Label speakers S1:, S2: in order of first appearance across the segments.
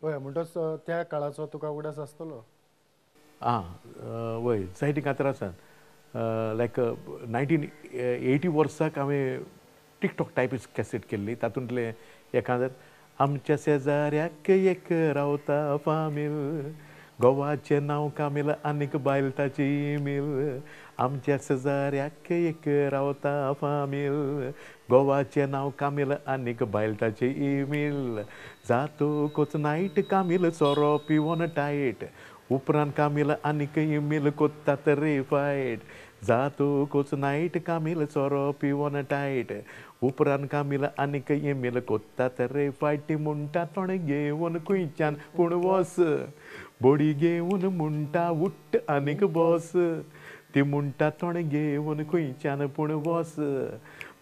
S1: हय, म्हणटच त्या काळाचो तुका उगडास आसतलो.
S2: आं वय, जायतीं कांतारां आसात. लायक 1980 वर्साक हांवें टिकटॉक टायप कॅसेट केल्ली. तातूंतलें एकादर आमच्या शेजाऱ्याक एक रावता फामील, गोवाचें नांव कामील आनीक बायल ताची मिल. आमच्या शेजाऱ्याक एक रावता फामील, गोवाचें नांव कामील आनीक बायल ताची मिल. जातकूच नायट कामील सोरो पिवन टायट, उपरांत कामील आनीक इमील कोत्तात रे फायट. जातकूच नायट कामील सोरो पिवन टायट, उपरांत कामील आनीक इमील कोत्तात रे फायट. म्हणटा तोणें घेवन खंयच्यान पूण वस, बडी घेवन म्हणटा उठ आनीक बस. ती म्हणटा तोणें घेवन खंयच्यान पूण वस,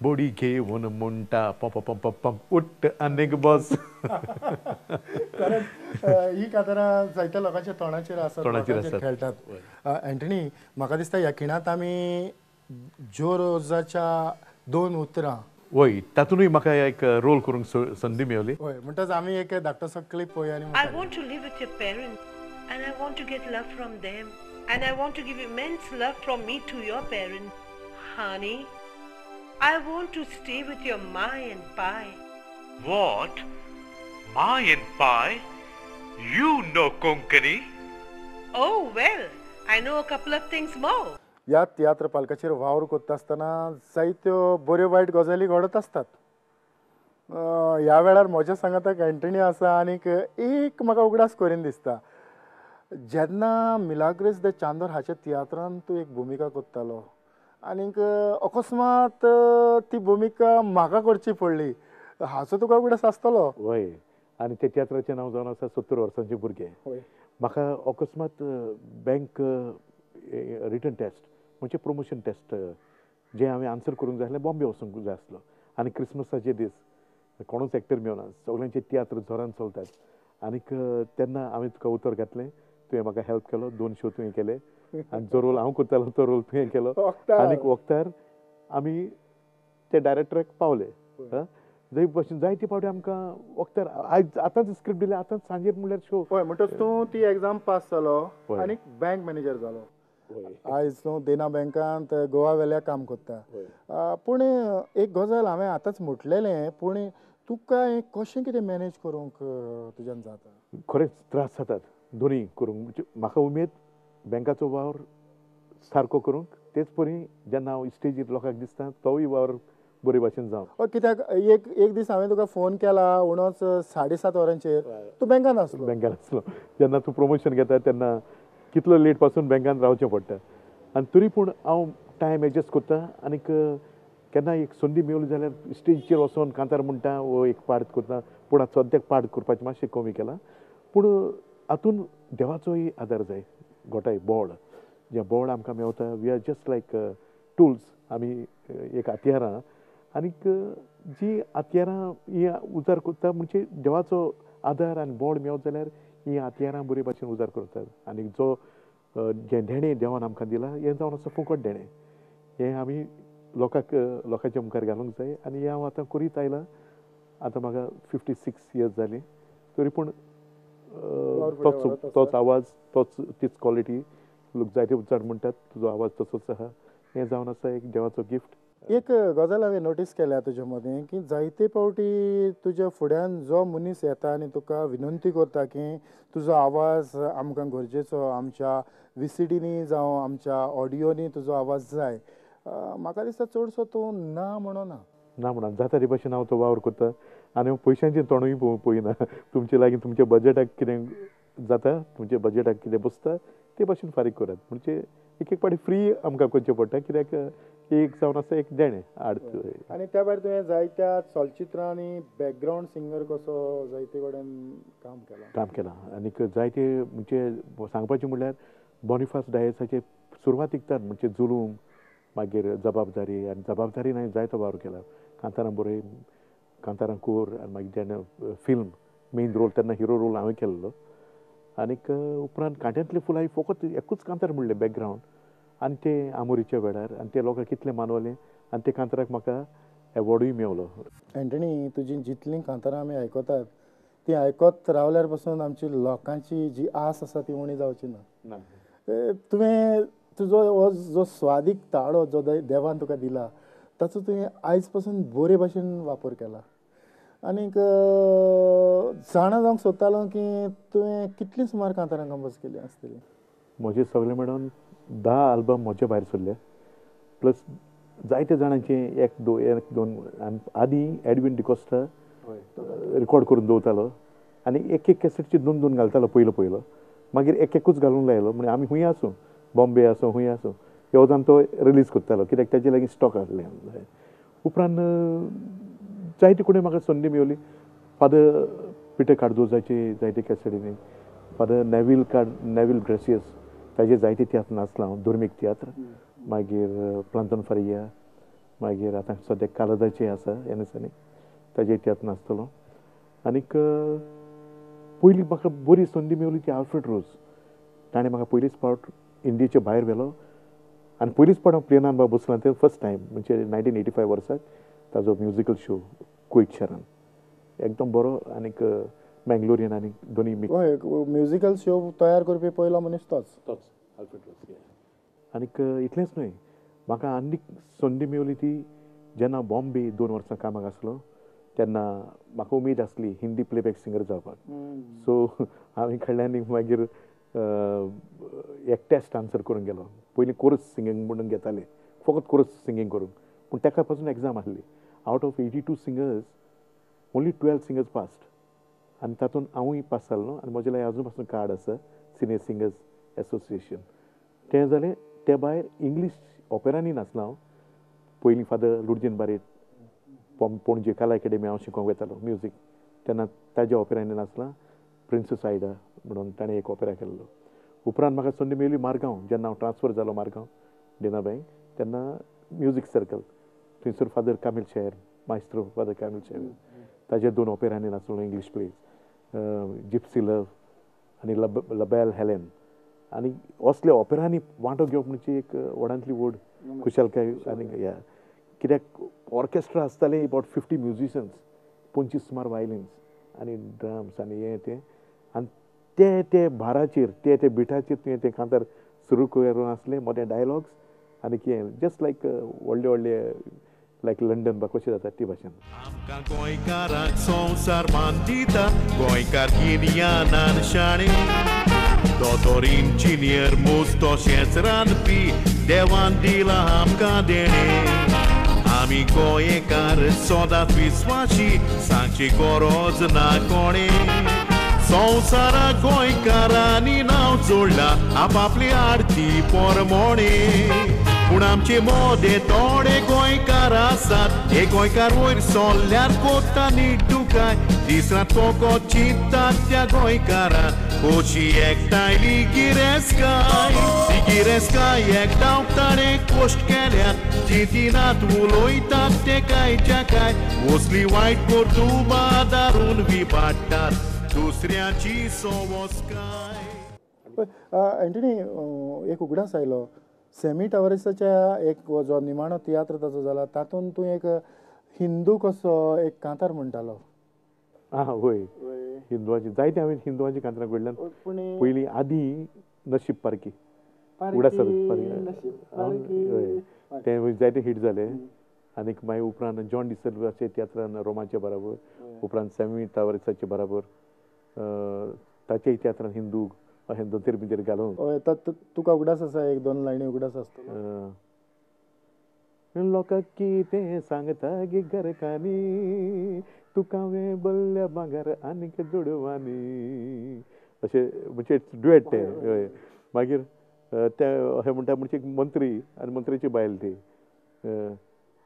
S2: बडी घेवन म्हणटा पंप पंप पंप उठ आनीक बस.
S1: कारण ही कांतारां जायत्या लोकांच्या तोंडाचेर आसात,
S2: तोंडाचेर आसात,
S1: खेळटात. अँटनी, म्हाका दिसता ह्या खिणांत आमी ज्यो रोजाच्या दोन उतरां,
S2: वय, तातूंतय म्हाका एक रोल करूंक संदी मेवली.
S1: हय, म्हणटच आमी एक धाकटोसो क्लिप पळोवया. आनी
S3: I want to live with your parents and I want to get love from them and I want to give immense love from me to your parents. Honey, I want to stay with your ma and pai.
S4: What? Ma and pai? You know Konkani?
S3: Oh, well, I know a couple of things more.
S1: ह्या तियात्र पालकाचेर वावर करता आसतना जायत्यो बऱ्यो वायट गजाली घडत आसतात. ह्या वेळार म्हज्या सांगाताक अँटनी आसा आनीक एक म्हाका उगडास करीन दिसता, जेन्ना मिलाग्रेस the Chandor हाच्या तियात्रान तूं एक भुमिका करतालो आनीक अकस्मात ती भुमिका म्हाका करची पडली, हाचो तुका उगडास आसतलो.
S2: वय, आनी त्या तियात्राचें नांव जावन आसा 70 वर्सांचे भुरगे. म्हाका अकस्मात बँक रिटर्न टेस्ट म्हणजे प्रमोशन टेस्ट जें हांवें आन्सर करूंक जाय आसलें, बॉम्बे वचूंक जाय आसलो. आनी क्रिसमसाचे दीस कोणूच एक्टर मेवना, सगळ्यांचे तियात्र जोरान चलतात. आनीक तेन्ना हांवें तुका उतर घातलें, तुवें म्हाका हेल्प केलो, 2 शो तुवें केले आनी जो रोल हांव करतालो तो रोल तुवें केलो. आनीक वखदार आमी ते डायरेक्टराक पावले. जंय भशेन जायते फावटी आमकां वखदार आयज आतांच स्क्रिप्ट दिले, आतांच सांजेर म्हणल्यार शो.
S1: हय, म्हणटच तूं ती एग्जाम पास जालो आनी बँक मॅनेजर जालो. आयज तूं देना बँकांत गोवा वेल्या काम करता. पूण एक गजाल हांवें आतांच म्हटलेलें, पूण तुका हें कशें कितें मॅनेज करूंक तुज्यान जाता?
S2: खरेंच त्रास जातात दोनूय करूंक. म्हणजे म्हाका उमेद बँकाचो वावर सारको करूंक, तेच परी जेन्ना हांव स्टेजीर लोकांक दिसता तोवूय वावर बरे भाशेन जावं.
S1: कित्याक एक एक दीस हांवें तुका फोन केला उणोच 7:30 वरांचेर, तूं बँकान आसलो.
S2: बँकान आसलो. जेन्ना तूं प्रमोशन घेता तेन्ना कितलो लेट पासून बँकान रावचें पडटा. आनी तरी पूण हांव टायम एडजस्ट करता. आनीक केन्ना एक संदी मेवली जाल्यार स्टेजीचेर वचोन कांतार म्हणटा वो एक पार्ट करता. पूण आतां सद्याक पार्ट करपाचें मातशें कमी केलां. पूण हातून देवाचोय आदार जाय, गोठाय बोळ, जें बोळ आमकां मेवता. We are just like tools, आमी एक हत्यारां. आनीक जी हत्यारां ही उजार करता म्हणजे देवाचो आदार आनी बोळ मेवत जाल्यार ही हत्यारां बरे भाशेन उजार करतात. आनी जो जें देणें देवान आमकां दिलां हें जावन आसा फुकट देणें, हें आमी लोकांक लोकांच्या मुखार घालूंक जाय. आनी हें हांव आतां करीत आयलां. आतां म्हाका 56 इयर्स जालीं, तरी पूण तोच आवाज, तोच तीच क्वॉलिटी. लोक जायते चड म्हणटात तुजो आवाज तसोच आसा. हें जावन आसा एक देवाचो गिफ्ट.
S1: एक गजाल हांवें नोटीस केल्या तुजे मदीं की जायते फावटी तुज्या फुड्यान जो मनीस येता आनी तुका विनंती करता की तुजो आवाज आमकां गरजेचो, आमच्या VCDनी जावं आमच्या ऑडियोनी तुजो आवाज जाय, म्हाका दिसता चडसो तूं ना म्हणना.
S2: ना म्हणून जाता ते भाशेन हांव तो वावर करता. आनी हांव पयशांचें तोंडूय पळयना. तुमचे लागीं तुमच्या बजेटाक कितें जाता, तुमच्या बजेटाक कितें बसता ते भाशेन फारीक करात. म्हणजे एक एक फावटी फ्री आमकां करचें पडटा, कित्याक एक जावन आसा एक देणें आड.
S1: आनी त्या भायर तुवें जायत्या चलचित्रांनी बॅकग्रावंड सिंगर कसो जायते कडेन काम केलां.
S2: काम केलां. आनीक जायते म्हणजे सांगपाचें म्हणल्यार बॉनिफास डायसाचे सुरवातीक तर म्हणजे जुलूम, मागीर जबाबदारी, आनी जबाबदारी हांवें जायतो वावर केला. कांतारां बरय, कांतारां कोर, आनी मागीर जेन्ना फिल्म मेन रोल तेन्ना हिरो रोल हांवें केल्लो. आनीक उपरांत कांट्यांतले फुलां फकत एकूच कांतार म्हणलें बॅकग्रावंड, आनी तें आमोरीच्या वेळार, आनी ते लोकांक कितलें मानवलें आनी ते कांताराक म्हाका एवॉर्डूय मेवलो.
S1: अँटनी, तुजी जितलीं कांतारां आमी आयकतात ती आयकत रावल्यार पसून आमची लोकांची जी आस आसा ती उणी जावची ना. तुवें तुजो हो जो स्वादीक ताळो जो देवान तुका दिला ताचो तुवें आयज पासून बरे भाशेन वापर केला. आनीक जाणा जावंक सोदतालो की तुवें कितलीं सुमार कांतारां कंपोज केली आसतली?
S2: म्हजे सगळे मेळून 10 आल्बम म्हजे भायर सरले, प्लस जायते जाणांचे एक दोन आदीं एडवीन डिकोस्टा रिकॉर्ड करून दवरतालो आनी एक एक कॅसेटची 2 2 घालतालो पयलो पयलो, मागीर एक एकूच घालूंक लायलो. म्हणजे आमी खूंय आसूं, बॉम्बे आसूं खूंय आसूं, येवजान तो रिलीज करतालो कित्याक ताजे लागीं स्टॉक आसले. उपरांत जायते कडेन म्हाका संदी मेवली. फादर पिटर कार्दोजाचे जायते कॅसेटींनी, फादर नेवील ग्रेसियस ताजे जायते तियात्र नाचला हांव, धर्मीक तियात्र, मागीर प्लांतन फारिया, मागीर आतां सद्याक कालदाचे आसा एनएसएनी ताजे तियात्र नाचतलो. आनीक पयली म्हाका बरी संदी मेवली ती आल्फ्रेड रोज. ताणें म्हाका पयलीच फावट इंडियेचे भायर व्हेलो आनी पयलीच फावट हांव प्लेनान बाबा बसलां तें फर्स्ट टायम म्हणजे 1985 वर्साक ताजो म्युजिकल शो कुवेट शहरान एकदम बरो आनीक मँगलोरियन आनी दोनी
S1: म्युजिकल शो तयार करपी पयलो मनीस तोच
S2: तोच आल्फ्रेड रोज. आनीक इतलेंच न्हय, म्हाका आनीक संदी मेवली ती जेन्ना बॉम्बे 2 वर्सां कामाक आसलो तेन्ना म्हाका उमेद आसली हिंदी प्लेबॅक सिंगर जावपाक. सो हांवें काडलें आनी मागीर एक टेस्ट आन्सर करूंक गेलो. पयलीं कोरस सिंगींग म्हणून घेताले, फकत कोरस सिंगींग करूंक, पूण ताका पासून एग्जाम आसली. Out of 82 singers only 12 singers passed आनी तातूंत हांवूय पास जालो आनी म्हजे लागीं आजून पासून कार्ड आसा सिनियर सिंगर्स एसोसिएशन. तें जालें. ते भायर इंग्लीश ऑपेरांनी नाचलां हांव. पयलीं फादर लुडजीन बारेट पणजे कला एकेडमी हांव शिकोवंक वतालो म्युजीक, तेन्ना ताज्या ऑपेरांनी नाचलां. प्रिन्सेस आयडा म्हणून ताणें एक ऑपेरा केल्लो. उपरांत म्हाका संदी मेळ्ळी मारगांव, जेन्ना हांव ट्रान्सफर जालो मारगांव देना बँक, तेन्ना म्युजीक सर्कल थंयसर फादर कामील शेर, मायस्त्रो फादर कामील शेर, ताजे 2 ऑपेरांनी नाचलो इंग्लीश प्लेज, जिप्सी लव आनी लबॅल हेलेन. आनी असल्या ऑपेरांनी वांटो घेवप म्हणजे एक व्हडांतली व्हड खुशालकाय. आनी ह्या कित्याक ऑर्केस्ट्रा आसतालें अबावट 50 म्युजिशन्स, 25 सुमार वायलिन्स आनी ड्रम्स आनी हें तें, आनी ते ते भाराचेर ते ते बिटाचेर तुवें तें कांतार सुरू करून आसलें मोटे डायलॉग्स आनी कितें जस्ट लायक व्हडले व्हडले लायक लंडन बा कशें जाता ती भाशेन.
S4: आमकां गोंयकारांक संवसार मान दिता, गोंयकार गिन्यानान शाणे, दोतोर इंजिनियर मोज तशेंच रांदपी, देवान दिला आमकां देणें. आमी गोंयकार सदांच विस्वाशी, सांगची गरज ना कोणें. संवसारा गोंयकारांनी नांव जोडलां आपापली आरती परमोणे, पूण आमचे मोदे थोडे गोंयकार आसात, हे गोंयकार वयर सोल्ल्यार कोता निडुकाय, दीस रात फकत चिंतात त्या गोंयकारान कशी एकठांयली गिरेस्तकाय. ती गिरेस्तकाय एकठांवक ताणें कश्ट केल्यात, चिंतिनात उलयतात ते कांयच्या कांय, असली वायट कर्तुबां दारून विबाडटात दुसऱ्याची सवस्काय.
S1: एंटनी, एक उगडास आयलो, सेमी टावरिसाच्या एक जो निमाणो तियात्र ताचो जाला तातूंत तूं एक हिंदू कसो एक कांतार म्हणटालो.
S2: आं वय, हिंदुवाची जायते हांवें हिंदुवाची कांतारां घडल्यान. पयलीं आदीं नशीब पारखी उगडास तें जायते हिट जालें. आनीक मागीर उपरांत जॉन डिसल्वाचे तियात्रान रोमाचे बराबर, उपरांत सेमी टावरिसाचे बराबर ताचे तियात्रान हिंदू अशें दोतेर बिंतेर घालून.
S1: हय, तुका उगडास आसा एक दोन लायनी उगडास आसतलो.
S2: लोकांक कितें सांगता गे घरकान्नी, तुका हांवें बल्ल्या भांगर आनीक दुडवांनी, अशें म्हणजे डुएट तें. हय, मागीर ते अशें म्हणटा म्हणजे एक मंत्री आनी मंत्र्याची बायल ती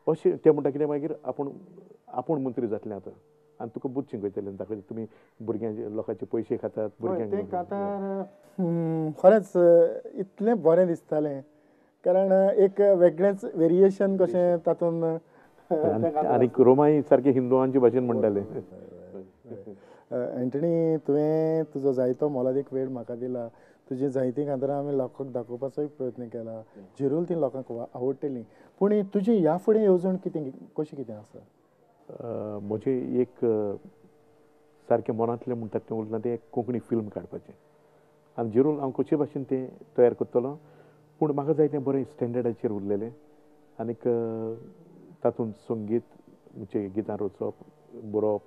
S2: अशें ते म्हणटा कितें मागीर आपूण आपूण मंत्री जातलें आतां आनी तुका बूथ शिंकयतलें आनी दाखयतलें तुमी भुरग्यांचे लोकांचे पयशे खातात भुरग्यांक.
S1: तें कांतार खरेंच इतलें बरें दिसतालें, कारण एक वेगळेंच वेरिएशन कशें तातूंत.
S2: आनी रोमाय सारके हिंदुआंचे भाशेन म्हणटाले.
S1: एंटनी, तुवें तुजो जायतो मोलादीक वेळ म्हाका दिला, तुजी जायतीं कांतारां आमी लोकांक दाखोवपाचोय प्रयत्न केला, जरूर ती लोकांक आवडटली. पूण तुजी ह्या फुडें येवजण कितें, कशी कितें आसा?
S2: म्हजें एक सारकें मनांतलें म्हणटात तें उरलां तें एक कोंकणी फिल्म काडपाचें आनी जरूर हांव कशे भाशेन तें तयार करतलो पूण म्हाका जाय तें बरें स्टँडर्डाचेर उरलेलें आनीक तातूंत संगीत म्हणजे गितां रचप बरोवप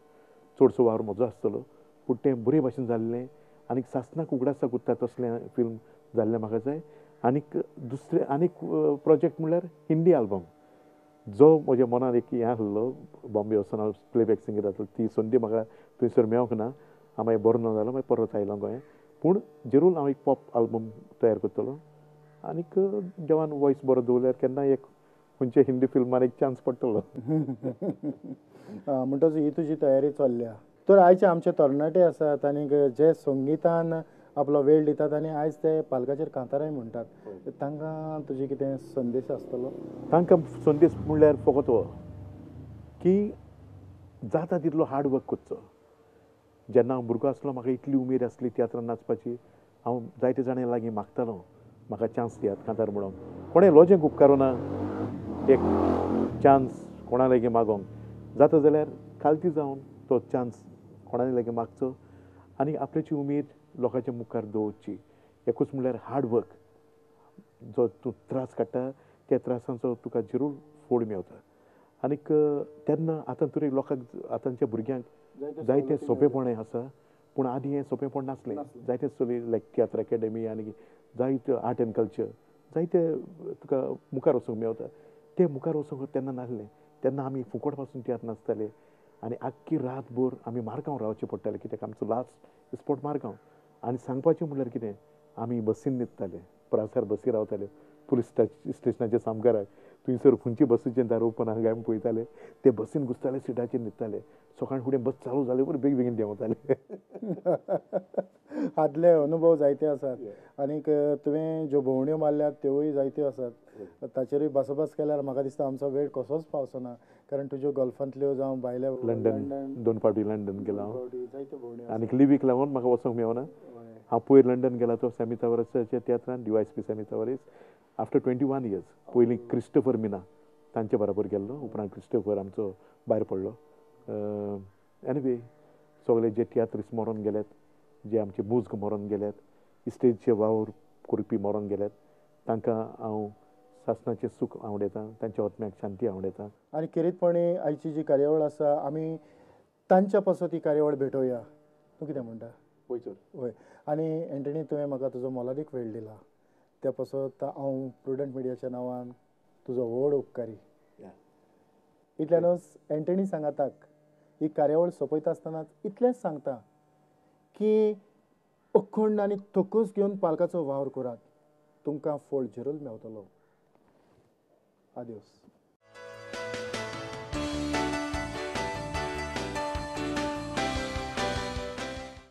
S2: चडसो वावर म्हजो आसतलो पूण तें बरे भाशेन जाल्लें आनीक सासणाक उगडासाक उरता तसलें फिल्म जाल्लें म्हाका जाय. आनीक दुसरें आनीक प्रोजेक्ट म्हणल्यार हिंदी आल्बम जो म्हज्या मनान एक हें आसलो बॉम्बे वचून हांव प्लेबॅक सिंगर जातलो ती संदी म्हाका थंयसर मेळोंक ना. हांव मागीर बरो ना जालो मागीर परत आयलो गोंयांत पूण जरूर हांव एक पॉप आल्बम तयार करतलो आनीक देवान वॉयस बरो दवरल्यार केन्नाय एक खंयच्या हिंदी फिल्मान एक चान्स पडटलो.
S1: म्हणटच ही तुजी तयारी चल्ल्या. तर आयचे आमचे तरणाटे आसात आनीक जे संगितान आपलो वेळ दितात आनी आयज ते पालकाचेर कांताराय म्हणटात तांकां तुजी कितें संदेश आसतलो?
S2: तांकां संदेश म्हणल्यार फकत हो की जाता तितलो हार्ड वर्क करचो. जेन्ना हांव भुरगो आसलो म्हाका इतली उमेद आसली तियात्रान नाचपाची हांव जायते जाणां लागीं मागतालो म्हाका चान्स दियात कांतार म्हणूंक. कोणें लॉजेंक उपकारोना एक चान्स कोणा लागीं मागोंक जाता जाल्यार कालती जावन तो चान्स कोणा लागीं मागचो आनी आपल्याची उमेद लोकांच्या मुखार दवरची. एकूच म्हणल्यार हार्ड वर्क जो तूं त्रास काडटा त्या त्रासांचो तुका जरूर फोड मेवता. आनीक तेन्ना आतां तरी लोकांक आतांच्या भुरग्यांक जायते सोंपेपण आसा पूण आदीं हें सोंपेपण नासलें. जायते चली लायक तियात्र एकेडमी आनी जायते आर्ट एंड कल्चर जायते तुका मुखार वचूंक मेवता ते मुखार वचूंक तेन्ना नासलें. तेन्ना आमी फुकट पासून तियात्र नाचताले आनी आख्खी रातभर आमी मारगांव रावचें पडटालें कित्याक आमचो लास्ट स्पॉट मारगांव. आनी सांगपाचें म्हणल्यार कितें आमी बसीन न्हिदताले प्रासार बसी रावताले पुलीस स्टेशनाच्या सामकाराक थंयसर खंयचे बसीचें दार ओपन आहा काय म्हूण पळयताले ते बसीन घुसताले सिटाचेर न्हिदताले सकाळीं फुडें बस चालू जाले बरें बेगीन बेगीन देंवताले.
S1: आदले अनुभव जायते आसात आनीक तुवें ज्यो भोंवड्यो मारल्यात त्योय जायत्यो आसात ताचेरूय भासाभास केल्यार म्हाका दिसता आमचो वेळ कसोच पावचो ना कारण तुज्यो गल्फांतल्यो जावं भायल्या
S2: लंडन 2 फावटी लंडन गेला
S1: जायत्यो भोंवड्यो
S2: आनीक लिवीक लागून म्हाका वचूंक मेळना. हांव पयर लंडन गेला तो सॅमी तावरेसाच्या तियात्रान DYSP Sammy Tavares after 21 years. पयलीं क्रिस्टोफर मिना तांचे बराबर गेल्लो उपरांत क्रिस्टोफर आमचो भायर पडलो. एनिवे सगळे जे तियात्रिस्ट मरोन गेल्यात जे आमचे मुज्ग मरोन गेल्यात स्टेजचे वावर करपी मरोन गेल्यात तांकां हांव सासणाचें सूख आवडयता तांच्या आत्म्याक शांती आवडयता.
S1: आनी खेरीतपणी आयची जी कार्यावळ आसा आमी तांच्या पासत ही कार्यावळ भेटोवया. तूं कितें म्हणटा?
S2: वय सर.
S1: वय. आनी एंटनी तुवें म्हाका तुजो मोलादीक वेळ दिला त्या पासत हांव प्रुडंट मिडियाच्या नांवान तुजो व्हड उपकारी. इतल्यानूच एंटनी सांगाताक ही कार्यावळ सोंपयता आसतनाच इतलेंच सांगता की अखंड आनी थकूस घेवन पालकाचो वावर करात तुमकां फळ जरूर मेवतलो. आदियोस.